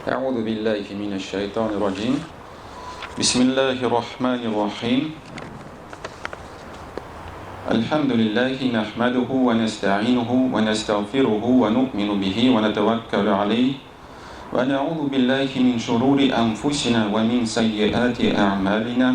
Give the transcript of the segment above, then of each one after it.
أعوذ بالله من الشيطان الرجيم بسم الله الرحمن الرحيم الحمد لله نحمده ونستعينه ونستغفره ونؤمن به ونتوكل عليه ونعوذ بالله من شرور أنفسنا ومن سيئات أعمالنا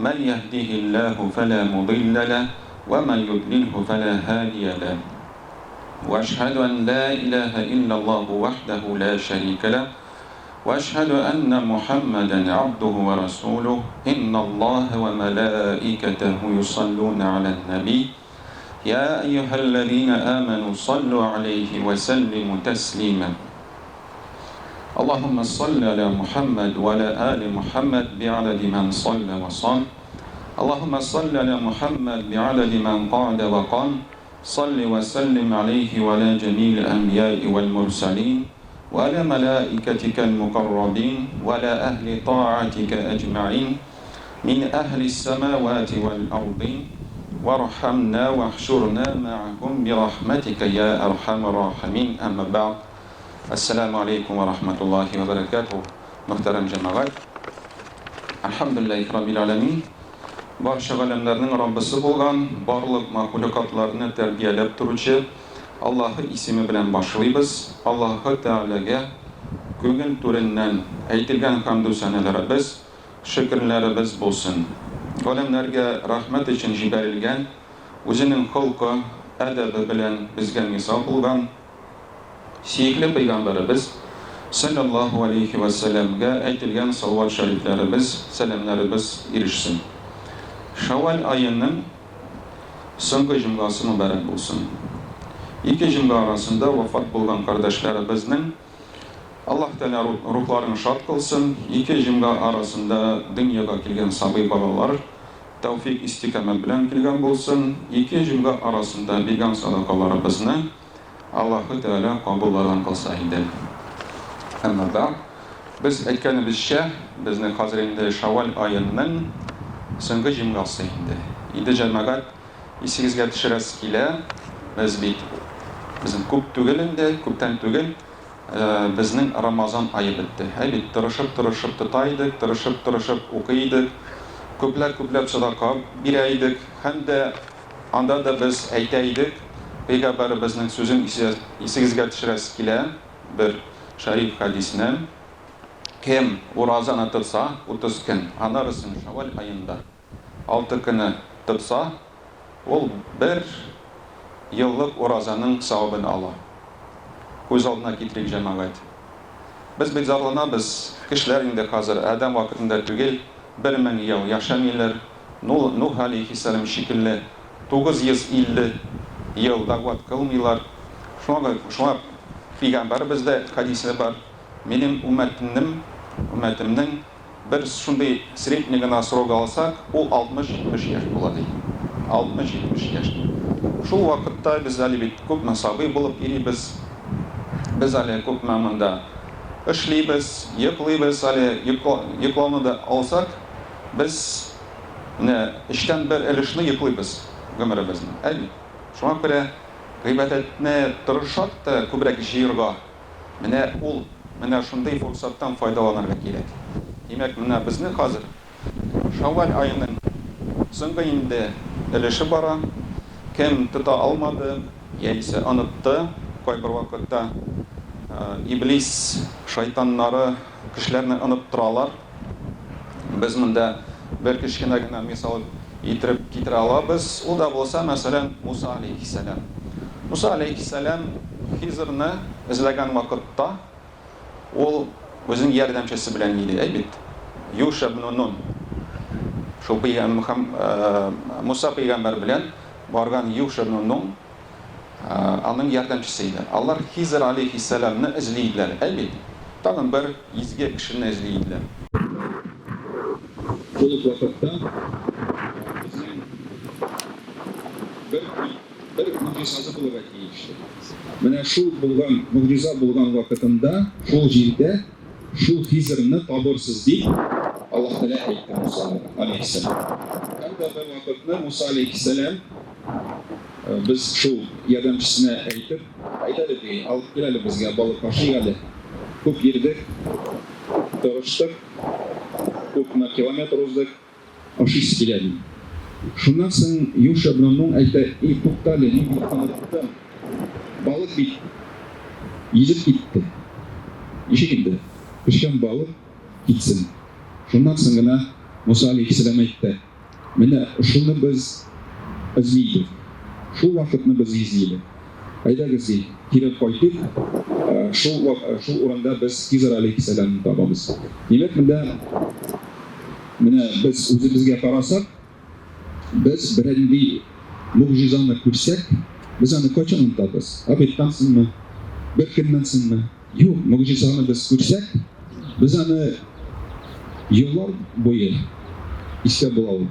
من يهده الله فلا مضل له ومن يضلله فلا هادي له وأشهد أن لا إله إلا الله وحده لا شريك له وأشهد أن محمدا عبده ورسوله إن الله وملائكته يصلون على النبي يا أيها الذين آمنوا صلوا عليه وسلموا تسليما اللهم صل على محمد وعلى آل محمد بعدد من صلى وصام اللهم صل على محمد بعدد من قعد وقام صل وسلم عليه وعلى جميع الأنبياء والمرسلين وعلى ملائكتك المقربين وعلى أهل طاعتك أجمعين من أهل السماوات والأرضين وارحمنا واحشرنا معهم برحمتك يا أرحم الراحمين أما بعد السلام عليكم ورحمة الله وبركاته Мөхтәрәм җәмәгать, Әлхәмдүлилләһи Раббил Аләмин, барча галәмнәрнең Раббысы булган, барлык мәхлукатларны тәрбияләп торучы Аллаһы исеме белән башлыйбыз. Аллаһы Тәгаләгә күңел түреннән әйтелгән хәмдү-сәнәләребез, шөкерләребез булсын. Галәмнәргә рәхмәт өчен җибәрелгән, үзенең холкы, әдәбе белән безгә мисал булган, Сөекле Пәйгамбәребез, салләллаһу алейһи вә сәлләмгә әйтелгән салават шәрифләребез, сәламнәребез ирешсен. Шәүвәл аеның соңгы җомгасы мөбарәк булсын. Ике җомга арасында вафат булган кардәшләребезнең Аллаһ Тәгалә рухларын шат кылсын, ике җомга арасында дөньяга килгән сабый балалар тәүфик истикамәт белән килгән булсын, ике җомга арасында биргән садакаларыбызны Аллаһы Тәгалә кабуллардан кылса иде. Әмма бәгъд, без әйткәнебезчә, безнең хәзер инде Шәүвәл аеның соңгы җомгасы инде. Инде, җәмәгать, исегезгә төшерәсе килә, без бит, безнең күп түгел инде, күптән түгел, безнең Рамазан ае бетте. Әй бит, тырышып-тырышып тота идек, тырышып-тырышып укый идек, күпләп-күпләп садака бирә идек һәм дә Анда да без әйтә идек, Пәйгамбәребезнең сүзен исегезгә төшерәсе килә, бер шәриф хәдисне, Кем уразаны тотса, 30 көн, анарысын шәүвәл аенда алты көне тотса, ул бер еллык уразаның савабын ала. Күз алдына китерик, җәмәгать. Без бит зарланабыз, кешеләр инде хәзер адәм вакытында түгел, 1000 ел яшәмиләр, Нух галәйһиссәлам шикелле 950 ел дәгъват кылмыйлар. Шуңа шуңа пәйгамбәребез дә хәдисе бар, Минем уммәтемнең, уммәтемнең бер шундый средний гына срогы алсак, ул 60-70 яшь була, ди. 60-70 яшь. Шул вакытта без әле бит күпме сабый булып йөрибез. Без әле күпме монда эшлибез, йоклыйбыз әле, йоклауны да алсак, Без менә өчтән бер өлешне йоклыйбыз гомеребезнең, әй бит. Шуңа күрә гыйбадәтне тырышак та күбрәк җыерга, менә ул, менә шундый форсаттан файдаланырга кирәк. Димәк, менә безнең хәзер Шәүвәл аеның соңгы инде өлеше бара. Кем тота алмады яисә онытты, кайбер вакытта иблис шайтаннары кешеләрне оныттыралар. Без монда бер кечкенә генә мисал иттереп китерә алабыз. Ул да булса, мәсәлән, Муса алейһиссәлам. Муса алейһиссәлам Хизрны эзләгән вакытта ул үзенең ярдәмчесе белән иде, әй бит, Юша ибн Нун. Шул Муса пәйгамбәр белән барган Юша ибн Нун аның ярдәмчесе иде. Алар Хизр алейһиссәламны эзли иделәр, әй бит, тагын бер изге кешене эзли иделәр. Шул ук вакытта безнең бер бер могҗизасы булырга тиеш. Менә шул булган могҗиза булган вакытында шул җирдә шул Хизрны табырсыз дип Аллаһ Тәгалә әйтте Муса алейһиссәлам. Һәм дә бер вакытны Муса алейһиссәлам без шул ярдәмчесенә әйтеп, Әйдә әле, ди, алып кил әле безгә балык ашыйк әле. Күп йөрдек, тырыштык, күпме километр уздык, ашыйсы килә, ди. Шуннан соң Юша ибн Нун әйтә, И, туктале, мин бит оныттым, балык бит йөзеп китте. Ничек инде пешкән балык китсен? Шуннан соң гына Муса аләйһиссәлам әйтте, Менә шуны без эзли идек. Шул вакытны без эзли идек. Әйдәгез, ди, кире кайтыйк, шул шул урында без Хизр аләйһиссәламне табабыз. Димәк, монда менә без үзебезгә карасак, без берәр нинди могҗизаны күрсәк, без аны кайчан онытабыз? Обедтан соңмы? Бер көннән соңмы? Юк, могҗизаны без күрсәк, без аны еллар буе истә була ул.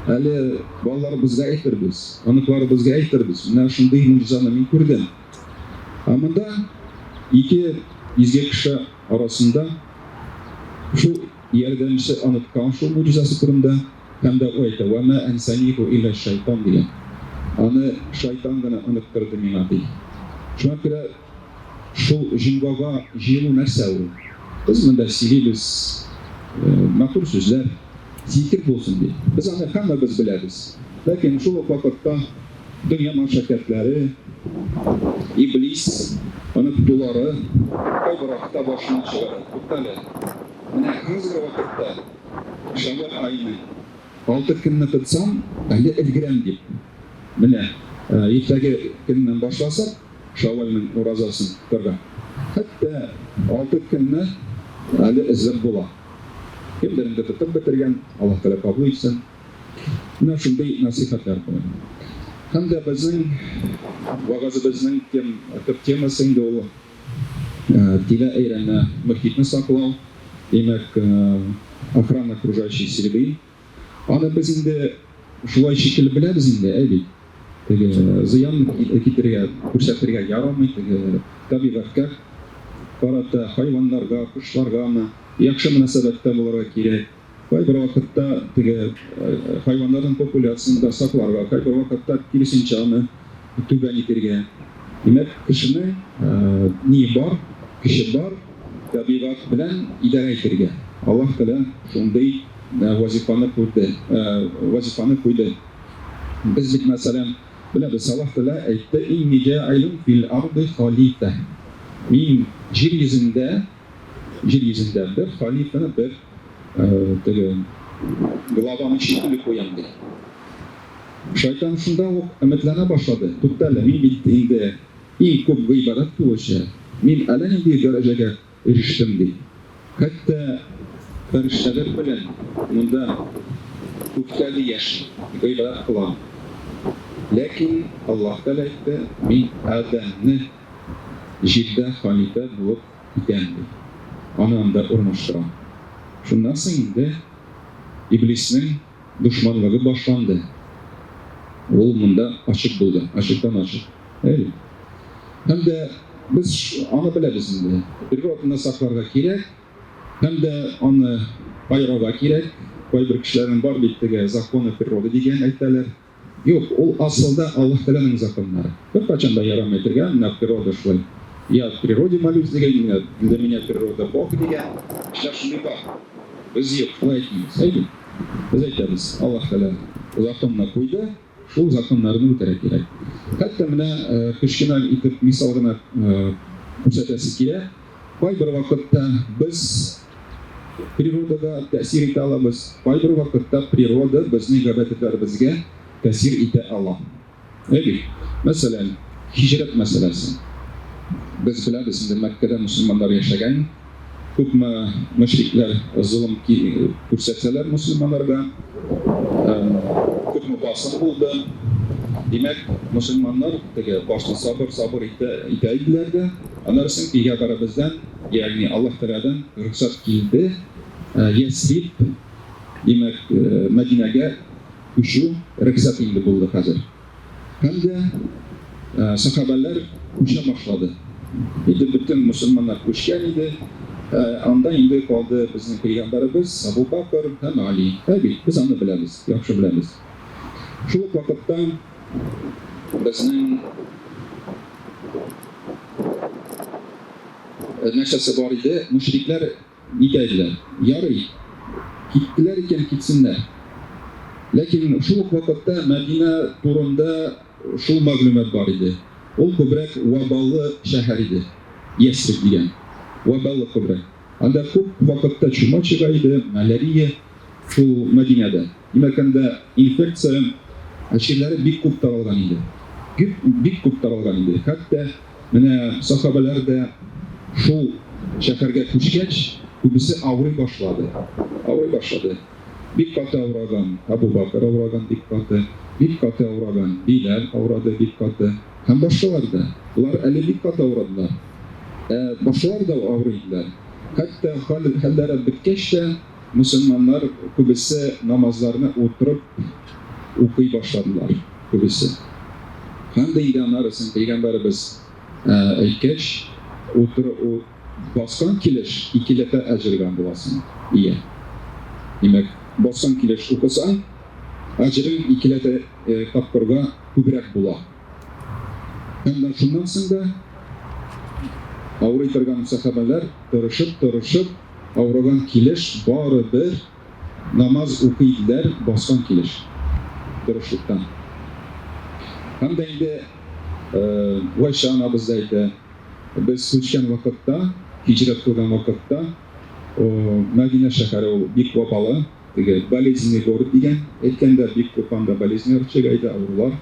Әле балаларыбызга әйтербез, оныкларыбызга әйтербез, менә шундый могҗизаны мин күрдем. Ә монда ике изге кеше арасында шул ярдәмче оныткан шул могҗизасы турында һәм дә ул әйтә, Вә мә әнсәниху илля шайтан дигән. Аны шайтан гына оныттырды миңа, ди. Шуңа күрә Шул җомгага җыелу нәрсә ул? Без монда сөйлибез, матур сүзләр, зикер булсын дип. Без аны һәммәбез беләбез. Ләкин шул ук вакытта дөнья мәшәкатьләре, иблис онытулары кайбер вакытта башыннан чыгара. Туктале, менә хәзерге вакытта Шәввәл аеның алты көнне тотсам, әле өлгерәм дип. Менә иртәге көннән башласак, Шәввәлнең уразасын тотарга. Хәтта алты көнне әле эзләп була. Кемдер инде тотып бетергән, Аллаһ Тәгалә кабул итсен. Менә шундый нәсыйхәтләр була. Һәм дә безнең вәгазебезнең тем, төп темасы инде ул тирә-әйләнә мөхитне саклау, димәк, охрана окружающей среды. Аны без инде шулай шикелле беләбез инде, әй бит. Теге зыян китерергә, күрсәтергә ярамый, теге табигатькә карата, хайваннарга, кошларгамы, яхшы мөнәсәбәттә булырга кирәк. Кайбер вакытта теге хайваннарның популяциясен дә сакларга, кайбер вакытта киресенчә аны түбән итергә. Димәк, кешенең ние бар, көче бар, табигать белән идарә итергә. Аллаһ Тәгалә шундый вазифаны күрде, вазифаны куйды. Без бит, мәсәлән, беләбез, Аллаһ Тәгалә әйтте, Инни җаилун фил арды халифә. Мин җир йөзендә, җир йөзендә бер халифаны, бер теге главаны шикелле куям, ди. Шайтан шунда ук өметләнә башлады, Туктале, мин бит инде иң күп гыйбадәт кылучы, мин әллә нинди дәрәҗәгә ирештем, ди. Хәтта фәрештәләр белән монда күктә дә яшим, гыйбадәт кылам. Ләкин Аллаһ Тәгалә әйтте, Мин Адәмне җирдә халифә булып итәм, ди. Аны анда урнаштырам. Шуннан соң инде Иблиснең дошманлыгы башланды. Ул монда ачык булды, ачыктан-ачык. Әйе. Һәм дә без аны беләбез инде. Природаны сакларга кирәк, һәм дә аны аерырга кирәк. Кайбер кешеләрнең бар бит теге законы природы дигән әйтәләр. Юк, ул асылда Аллаһ Тәгаләнең законнары. Беркайчан да ярамый әйтергә, менә природа шулай. Я природе молюсь дигән, менә для меня природа Бог дигән кешеләр шундый бар. Без юк, шулай әйтмибез. Әйе бит? Без әйтәбез, Аллаһ Тәгалә законны куйды, шул законнарны үтәргә кирәк. Хәтта менә кечкенә итеп мисал гына күрсәтәсе килә. Кайбер вакытта без природага тәэсир итә алабыз, кайбер вакытта природа безнең габәдатләребезгә тәэсир итә ала. Әйе бит? Мәсәлән, һиҗрәт мәсьәләсе. Без беләбез инде, Мәккәдә мөселманнар яшәгән, күпме мөшрикләр золым күрсәтсәләр мөселманнарга, күпме басым булды. Димәк, мөселманнар теге башта сабыр, сабыр итә, итә иделәр дә, аннары соң пәйгамбәребездән, ягъни Аллаһ Тәгаләдән рөхсәт килде, Ясриб, димәк, Мәдинәгә Күчү рөхсәт инде булды хәзер. Һәм дә сәхабәләр күчә башлады. Инде бөтен мөселманнар күчкән иде. Анда инде калды безнең пәйгамбәребез Абу Бакр һәм Али. Ә бит, без аны беләбез, яхшы беләбез. Шул ук вакытта безнең. нәрсәсе бар иде, мөшрикләр нитә иделәр. Ярый, киттеләр икән, китсеннәр. Ләкин шул ук вакытта Мәдинә турында шул мәгълүмат бар иде. Ул күбрәк вабалы шәһәр иде. Ясриб дигән. Вабалы күбрәк. Анда күп вакытта чума чыга иде, малярия шул Мәдинәдә. Димәк, анда инфекция чирләре бик күп таралган иде. Бик, бик күп таралган иде. Хәтта менә сахабәләр дә шул шәһәргә күчкәч, күбесе авырый башлады. Авырый башлады. Бик каты авыраган Әбу Бәкер авыраган бик каты, бик каты авыраган Биләл авырады бик каты һәм башкалар да. Болар әле бик каты авырадылар. Ә башкалар да авырый иделәр. Хәтта хәл, хәлләре беткәч тә, мөселманнар күбесе намазларны утырып укый башладылар, күбесе. Һәм дә инде аннары соң пәйгамбәребез әйткәч, утыру баскан килеш икеләтә әҗергә буласың, ия. Димәк, баскан килеш укысаң, әҗерең икеләтә тапкырга күбрәк була. Һәм дә шуннан соң да авырый торган сәхабәләр тырышып-тырышып Авырган килеш барыбер намаз укый иделәр, баскан килеш. Тырышлыктан. Һәм дә инде Гайшә анабыз да әйтә, без күчкән вакытта, һиҗрәт кылган вакытта, Мәдинә шәһәре ул бик вабалы, теге болезненный город дигән, әйткәндә, бик күп анда болезньнар чыга иде, авырулар.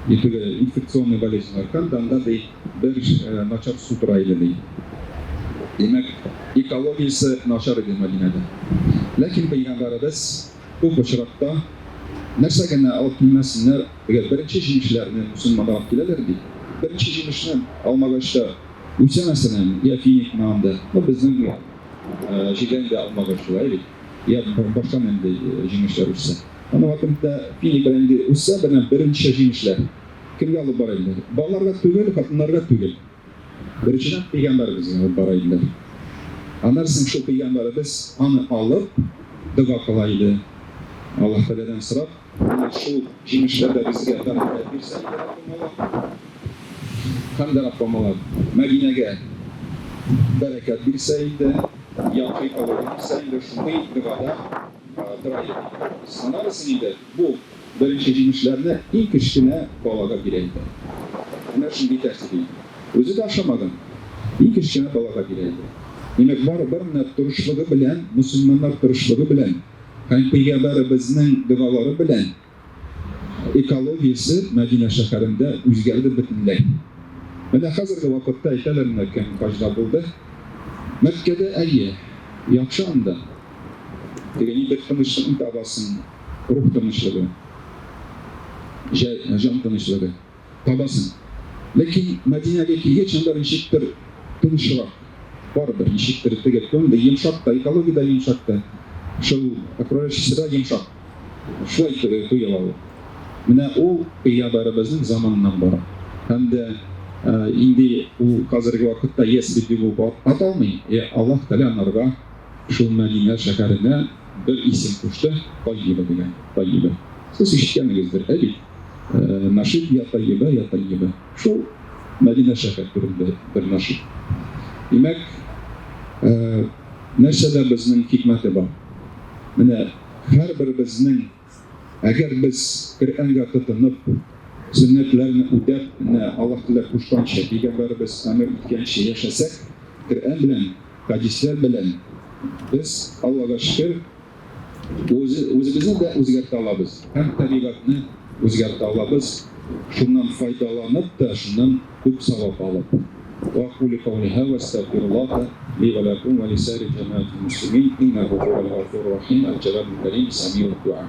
И теге инфекционный болезньнар. Һәм дә анда, ди, бер начар су тора иде, ди. Димәк, экологиясе начар иде Мәдинәдә. Ләкин пәйгамбәребез күп очракта нәрсә генә алып килмәсеннәр, теге беренче җимешләрне мөселманнар алып киләләр бит. Беренче җимешне алмагач та үсә, мәсәлән, я финикмы анда. Ну, безнең җирдә инде алмагач шулай бит. Я башка нинди җимешләр үссә. Аның вакытында финик белән инде үссә, менә беренче җимешләр кемгә алып бара иделәр? Балаларга түгел, хатыннарга түгел. Беренчедән, пәйгамбәребезгә алып бара иделәр. Аннан соң шул пәйгамбәребез аны алып, дога кыла иде. Аллаһ Тәгаләдән сорап, менә шул җимешләр дә безгә бәрәкәт бирсә иде, Раббым Аллаһ. Һәм дә Раббым Аллаһ Мәдинәгә бәрәкәт бирсә иде, яхшы экология бирсә иде, шундый догада тора иде пәйгамбәребез. Аннары соң инде бу беренче җимешләрне иң кечкенә балага бирә иде. Менә шундый тәртип иде. Үзе дә ашамаган, иң кечкенә балага бирә иде. Димәк, барыбер менә тырышлыгы белән, мөселманнар тырышлыгы белән һәм пәйгамбәребезнең догалары белән экологиясе Мәдинә шәһәрендә үзгәрде бөтенләй. Менә хәзерге вакытта әйтәләр менә кем хаҗда булды. Мәккәдә әйе, яхшы анда. Теге нидер тынычлыкны табасың, рух тынычлыгы, җан тынычлыгы табасың. Ләкин Мәдинәгә килгәч, анда ничектер тынычрак. Барыбер ничектер теге күңел йомшак та, экология дә йомшак та, шул окружающий среда йомшак. Шулай тоела ул. Менә ул пәйгамбәребезнең заманыннан бара. Һәм дә инде ул хәзерге вакытта Ясриб дип ул аталмый, ә Аллаһ Тәгалә анарга шул Мәдинә шәһәренә бер исем кушты, Таййиба дигән. Таййиба. Сез ишеткәнегездер, ә бит? Нашид я Таййиба, я Таййиба. Шул Мәдинә шәһәр турында бер нашид. Димәк, нәрсәдә безнең хикмәте бар? Менә һәрберебезнең, әгәр без Коръәнгә тотынып, сөннәтләрне үтәп, менә Аллаһ Тәгалә кушканча, пәйгамбәребез әмер иткәнчә яшәсәк, Коръән белән, хәдисләр белән без, Аллага шөкер, үзебезне дә үзгәртә алабыз һәм табигатьне үзгәртә алабыз, шуннан файдаланып та, шуннан күп савап алып. Вәкулю каули һаза астагфируллаһа ли вә ләкум вә лисаири җәмәгатил мөслимин иннәһү һувәл гафурур рахим әл-җәвадул кәрим сәмиуд дуа.